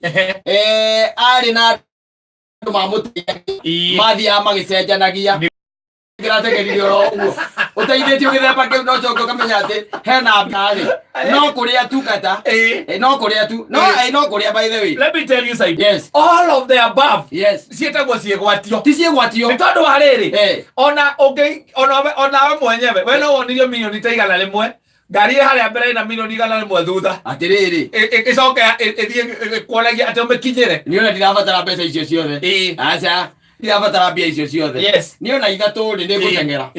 Arĩ na andũ mamũteithagia, mathiaga magĩcenjanagia. Kĩrategerire oro ũguo ũteithĩtio gĩthemba kĩu, no coke ũkamenya atĩ hena mbarĩ no kũrĩa tu kata. No kũrĩa tu no no kũrĩa, by the way. Let me tell you something. Yes. All of the above. Ciĩtagwo ciĩgwatio. Ti ciĩgwatio. Nĩ tondũ wa rĩrĩ, ona ũngĩ onawe mwenyewe we no wonirio milioni ta 100, ngari ĩ harĩa mbere ĩna milioni 100 thutha. Atĩrĩrĩ. Ĩcoke ĩthiĩ kuonagia atĩ ũmĩkinyĩre. Niĩ ona ndirabatara mbeca icio ciothe. Aca, ndirabatara mbia icio ciothe. Niĩ ona ithatũ rĩ, nĩ ngũteng'era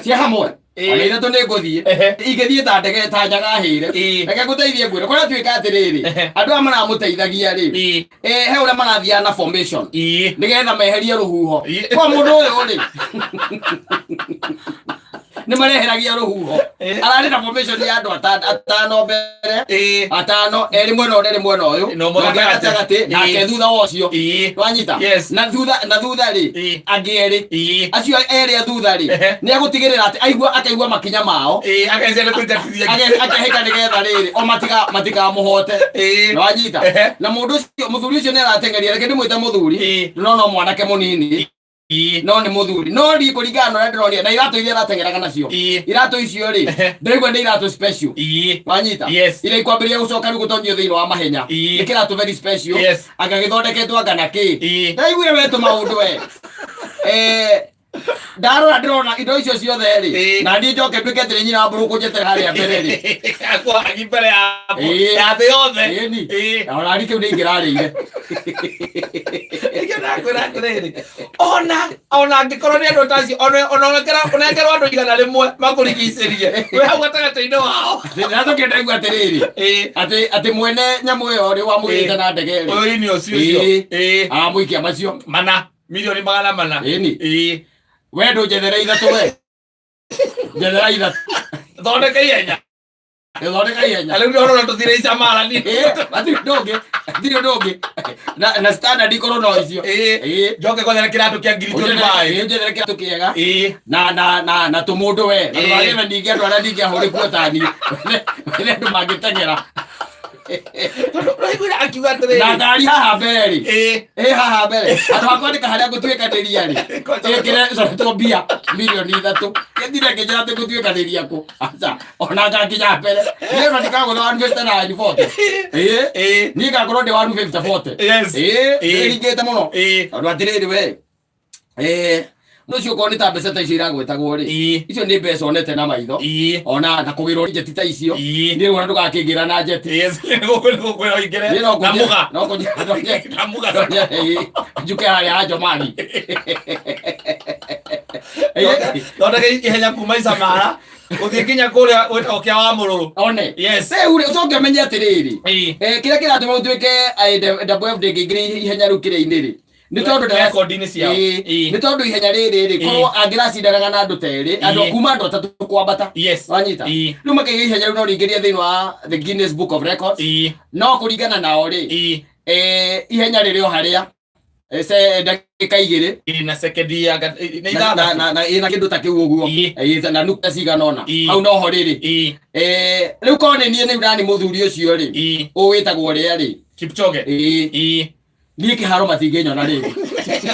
cia hamwe. Ona ithatũ nĩ ngũthiĩ. Ingĩthiĩ ta ndege ta njaga hĩre. Reke ngũteithie ngwĩre kũrĩa tuĩka atĩrĩrĩ, andũ aya maramũteithagia rĩ, he ũrĩa marathiaga na formation nĩgetha meherie rũhuho. Kwa mũndũ ũyũ rĩ, nĩ mareheragia rũhuho. Ararĩ na formation ya andũ atano mbere, atano, erĩ mwena ũrĩa, erĩ mwena ũyũ, Na ũmwe na ũngĩ gatagatĩ. gatagatĩ, nake thutha wa ũcio. Wanyita? Yes. Na thutha rĩ, angĩ erĩ. Acio erĩ a thutha rĩ, nĩ agũtigĩrĩra atĩ aigua akaigua makinya mao. Agecia nĩ kũingatithia. Akehĩka nĩgetha rĩrĩ o matikamũhote. Nĩwanyita? Na mũndũ ũcio, mũthuri ũcio nĩ arateng'eria, reke ndĩmwĩte mũthuri, no no mwanake mũnini, no nĩ mũthuri, no ri kũringana na ũrĩa ndĩronire na iratũ iria arateng'eraga nacio, iratũ icio rĩ, ndĩraigua nĩ iratũ special. Wanyita? Yes. Iria ikwambĩrĩria gũcoka rĩu gũtonyio thĩinĩ wa mahenya. Nĩ kĩratũ very special. Anga gĩthondeketwo anga na kĩ. Ndaiguire wetũ maũndũ we. Ndarora ndĩrona indo icio ciothe rĩ, na niĩ njoke nduĩke atĩrĩ nyina wa mbũrũkũ njetere harĩa mbere rĩ. Akũhagi mbere ya thĩ yothe. Ĩni. Ona ni kĩu nĩ ingĩrarĩire. Nĩkĩo ndakwĩra atĩrĩrĩ, ona angĩkorwo nĩ andũ ta acio, ona ũnengerwo andũ 100 makũrigicĩrie, wĩ hau gatagatĩ-inĩ wao. Ndacokire ndaigua atĩrĩrĩ, atĩ mwene nyamũ ĩyo rĩ, wamũgĩrĩte na ndege rĩ, Ũyũ ini ũcio ũcio. Aramũikia macio Mana milioni 400. Ĩni. We ndũnjethere ithatũ, we njethera ithatũ. Thondeka ihenya. Thondeka ihenya. Rĩu ndĩrona tũthire icamara ni. Hatirĩ ũndũ ũngĩ, hatirĩ ũndũ ũngĩ, na standard ikorwo no icio. Njoke kwethere kĩratũ kĩa ngiri 25. Ũnjethere kĩratũ kĩega na tũmũndũ we na ndũgagĩethe ningĩ andũ arĩa ningĩ ahũrĩkuo ta niĩ, wethe andũ mangĩteng'era. Tondũ ũraiguire akiuga atĩrĩrĩ. Na ngari haha mbere rĩ, ĩ haha mbere andũ a kwandĩka harĩa ngũtuĩkanĩria rĩ, ĩkĩre coretwo mbia milioni 3, gĩthire ngĩnjĩra atĩ ngũtuĩkanĩria kũ, aca, ona ngakinya mbere niĩ ona ndikagũtha 150 na 40. Niĩ ngakorwo ndĩ 150 40. Ĩringĩte mũno. Tondũ atĩrĩrĩ we, no ũcio okorwo nĩ ta mbeca ta icio iragwetagwo rĩ, icio nĩ mbeca onete na maitho. Ona na kũgĩrwo njeti ta icio, niĩ rĩu ona ndũgakĩngĩra na njeti. Yes, nĩgũkwĩra ũingĩre Niĩ no na mũga. no kũnjĩra Na mũga. Njuke harĩa ha Njomani. Thondeka ihenya kuma Icamara gũthiĩ nginya kũrĩa gwĩtagwo kĩa wa mũrũrũ. One. Rĩu rĩ, ũcoke ũmenye atĩrĩrĩ, kĩrĩa kĩratũma ũtuĩke WF ndĩngĩingĩria ihenya rĩu kĩrĩa-inĩ rĩ, nĩ tondũ Rekondi-inĩ ciao. Nĩ tondũ ihenya rĩrĩ rĩ, korwo angĩracindanaga na andũ ta erĩ, andũ kuma andũ atatũ kwambata. Wanyita? Rĩu makĩiga ihenya rĩu no rĩingĩrie thĩinĩ wa the Guinness Book of Records, no kũringana nao rĩ, ihenya rĩrĩ o harĩa ce ndagĩka 2 Na sekendi ya nĩ 6. Na ĩna kĩndũ ta kĩu ũguo. Na nuka cigana ũna. Hau noho rĩrĩ. Rĩu korwo nĩ niĩ nĩ nani mũthuri ũcio rĩ, ũwĩtagwo ũrĩa rĩ, Kipchoge. Niĩ kĩharo matingĩnyona rĩngĩ.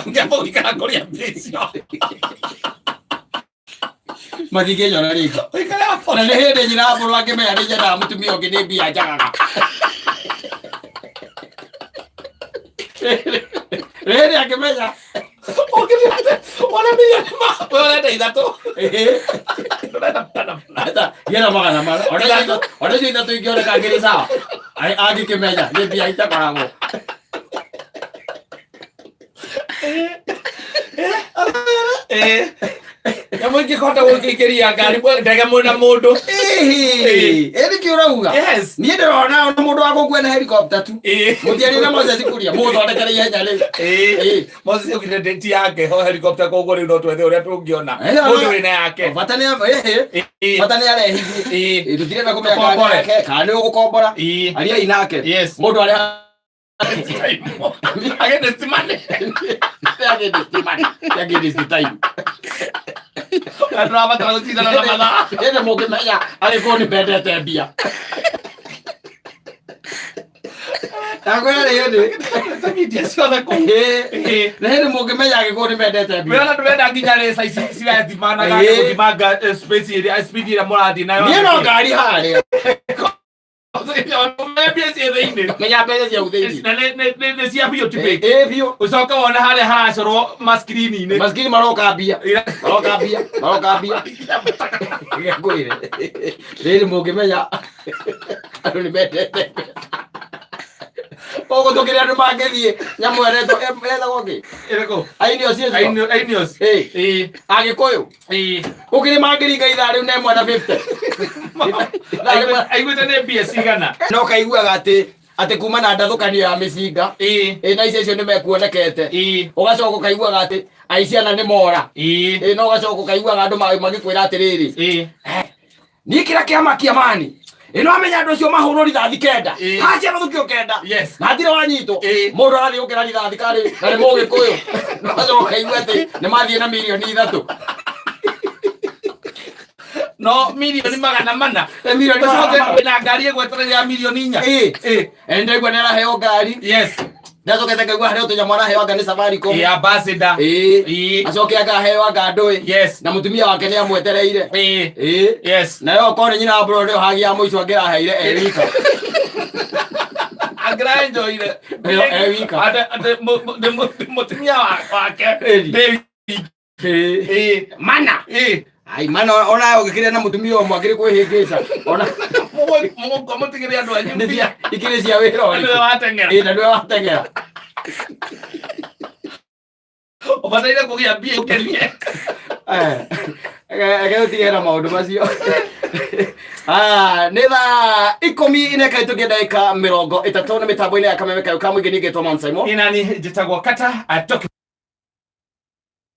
Ũngĩamba gũikara kũrĩa mbia icio. Matingĩnyona rĩngĩ. Ũikare hapo. Na nĩ hĩndĩ nyina wa mũrũ angĩmenya nĩ nyendaga mũtumia ũngĩ, nĩ mbia njagaga rĩrĩ angĩmenya. Ũngĩthiĩ atĩ, wone milioni we ũrenda ithatũ. Ndũrenda mana. Ata, gĩra 400 ona icio ithatũ ingĩoneka ngĩrĩ sawa. Angĩkĩmenya nĩ mbia itakoragwo. Nyamũ ingĩkĩhota gũkĩingĩria ngari ndege mwĩna mũndũ. Ĩĩ, nĩkĩ ũrauga? Yes. Niĩ ndĩrona ona mũndũ wa gũkua na helicopter tu. Mũtiarie na Moses Kuria, mũthondekere ihenya rĩu. Moses augire ndĩ yake ho helicopter, koguo rĩu no twethe ũrĩa tũngĩona mũndũ wĩna yake. Bata nĩ bata nĩ arehithie. Tũtirenda kũmenya kana nĩ Tũkombore. yake, kana nĩ ũgũkombora. Ariai nake. Mũndũ arĩa Against money. Against money. Against time. Na tũrabatara gũcindana na mathaa. Ĩndĩ mũngĩmenya arĩ kũu nĩ mendete mbia. Ndakwĩra rĩrĩ. Media ciothe kũu. Ĩĩ. Na hĩndĩ mũngĩmenya Agĩkũyũ nĩ mendete mbia. Wĩra ndũrenda nginya rĩca ici cirathimanaga Ĩĩ. gũthimanga space ĩrĩa speed ĩrĩa mũrathiĩ nayo. Niĩ no ngari harĩa. Mbia ciĩ thĩinĩ. Menya mbeca cia thĩinĩ. Na nĩ cia biũ ti fake. Ĩĩ biũ. Ũcoke wone harĩa haracorwo ma-screen-inĩ. Maskini maroka mbia. Maroka mbia. Maroka mbia. Ngwĩre. Rĩrĩ mũngĩmenya andũ nĩ mendete mbeca. Koguo tũkĩrĩ andũ mangĩthiĩ nyamũ ĩretwo ĩretagwo kĩ? Ĩrĩkũ? Ainios icio. Ainios. Ĩĩ. Ĩĩ. Agĩkũyũ. Ĩĩ. Gũkĩrĩ mangĩringa ithaa rĩu na ĩmwe na 50. Ithaa rĩmwe. Aiguĩte nĩ mbia cigana. No kaiguaga atĩ atĩ kuma na ndathũkanio ya mĩcinga. Ĩĩ. Ĩ na icio icio nĩ mekuonekete. Ĩĩ. Ũgacoka ũkaiguaga atĩ aici ana nĩ mora. Ĩĩ. Ĩ no ũgacoka ũkaiguaga andũ magĩkwĩra atĩrĩrĩ. Ĩĩ. Niĩ kĩrĩa kĩamakia mani. Ĩ no amenya andũ acio mahũrwo rithathi kenda. Ĩ. Hacia mathukio kenda. Yes. Na hatirĩ wanyitwo. Ĩ. Mũndũ arathiĩ gũkĩra rithathi karĩ na nĩ mũgĩkũyũ. Na ũgacoka ũkaigua atĩ nĩ mathiĩ na mirioni ithatũ. No mirioni 400. Ĩ, mirioni Ũcoke 400. kwĩna ngari ĩgwetereire ya mirioni 4. Ĩ. Ĩĩ. Ĩ ndaigua nĩ araheo ngari. Yes. Ndacokete ngaigua harĩ o tũnyamũ araheo anga nĩ Safaricom. Ĩĩ ambassador. Ĩ. Ĩĩ. Acoke akaheo anga ndũĩ. Yes. Na mũtumia wake nĩ amwetereire. Ĩĩ. Ĩ. Yes. Nayo okorwo nĩ nyina wa bro nĩyo hagi ya mũico angĩraheire e wika. Angĩraenjoire. Ĩyo e wika. Atĩ mũtumia wake. Ĩĩ. Ndĩ Ĩ. Ĩĩ. Mana. Ĩĩ. Ai mana ona ũngĩkĩrĩa na mũtumia ũmwe akĩrĩ kwĩhĩngĩca. Ona Mũtigĩre andũ anyu nĩ mbia. cia ikĩrĩ cia wĩra Nĩwe ũrĩkũ. wateng'era. Ĩ na nĩwe wateng'era. Ũbataire kũgĩa mbia ũkenie. Reke tũtige na maũndũ macio. Ah, nĩ thaa ikũmi na ĩkaitũkia ndagĩka 30 na mĩtambo-inĩ ya kameme kayũ ka mũingĩ ningĩ twa Mount Simon. Inani njĩtagwo Kata Atoki.